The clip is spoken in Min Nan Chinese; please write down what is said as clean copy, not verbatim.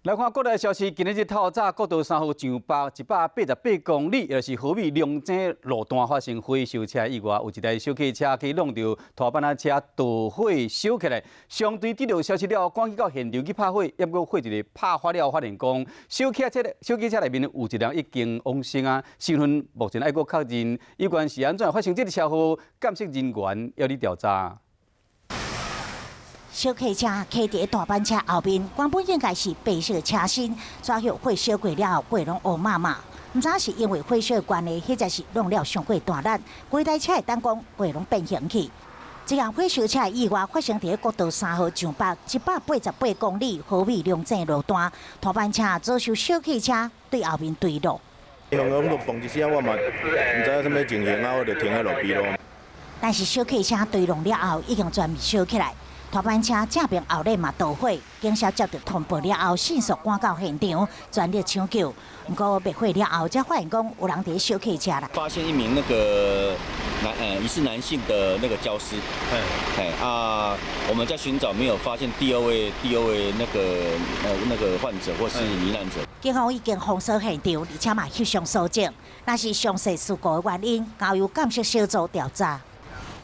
來看國內消息，今日透早國道3號上北188公里，也就是和美龍井路段發生火燒車意外，有一台小客車去挵著拖板仔車導火燒起來。商隊得到消息了後，趕緊到現場去拍火，毋過火一个拍發了，發現講小客車內面有一人已經往生啊，身份目前愛閣確認。有關是按怎發生這个車禍，鑑識人員猶佇調查。小客車開佇大班車後面，原本應該是白色車身，怎曉火燒過了後，過攏烏麻麻。毋知是因為火燒的關係，或者是弄了傷過大力，規台車會當講過攏變形去。這項火燒車意外發生佇國道3號上北188公里和美龍井路段，拖板車遭受小客車對後面墜落。剛剛都嘣一聲，我嘛毋知影啥物情形啊，我就停佇路邊咯。但是小客車墜落了後，已經全面燒起來。拖板車正面後輪嘛導火，警消接到通報了後，迅速趕到現場，全力搶救。毋過滅火了後，才發現講有人佇小客車啦。發現一名那個疑似男性的那個焦屍，哎啊，我們在尋找，沒有發現第二位那個患者或是罹難者。警方已經封鎖現場，而且嘛翕相搜證。若是詳細事故的原因，交由鑑識小組調查。